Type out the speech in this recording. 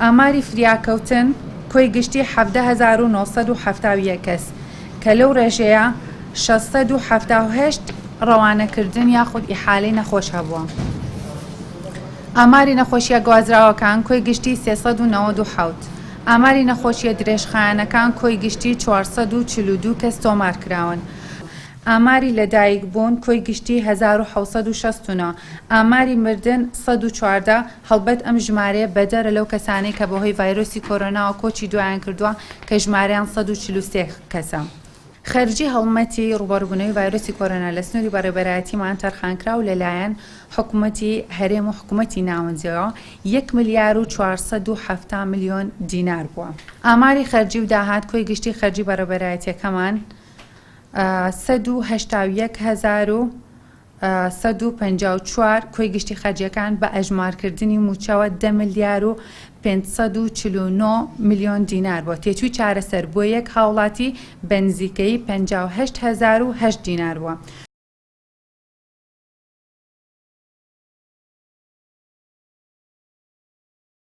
ئاماری فریاکەوتن کۆی گشتی 17,971 کەس کە لەو ڕێژەیە 678 ڕەوانەکردن یاخود ئیحالەی نەخۆش هەبووە. ئاماری نەخۆشییە گوازراوەکان کۆی گشتی 397. ئاماری نەخۆشییە درێژخایەنەکان کۆی گشتی 442 کەس تۆمارکراون. ئاماری لەدایکبوون کۆی گشتی 1769. ئاماری مردن 114، هەڵبەت ئەم ژمارەیە بەدەرە لەو کەسانەی کە بەهۆی ڤایرۆسی کۆرۆناوە کۆچی دوایان کردووە کە ژمارەیان 143 کەسە. خەرجی هەڵمەتی ڕووبەڕووبوونەوەی ڤایرۆسی کۆرۆنا لە سنووری بەڕێوەبەرایەتیمان تەرخانکراو لەلایەن حکومەتی هەرێم و حکومەتی ناوەندیەوە یەک ملیار و 470 ملیۆن دینار بووە. ئاماری خەرجی و داهات کۆی گشتی خەرجی بەڕێوەبەرایەتیەکەمان 181,154 کۆی گشتی خەرجیەکان بە ئەژمارکردنی مووچەوە دە ملیار و 549 ملیۆن دینار بووە. تێچووی چارەسەر بۆ یەک هاوڵاتی بە نزیکەیی 58,008 دینار بووە.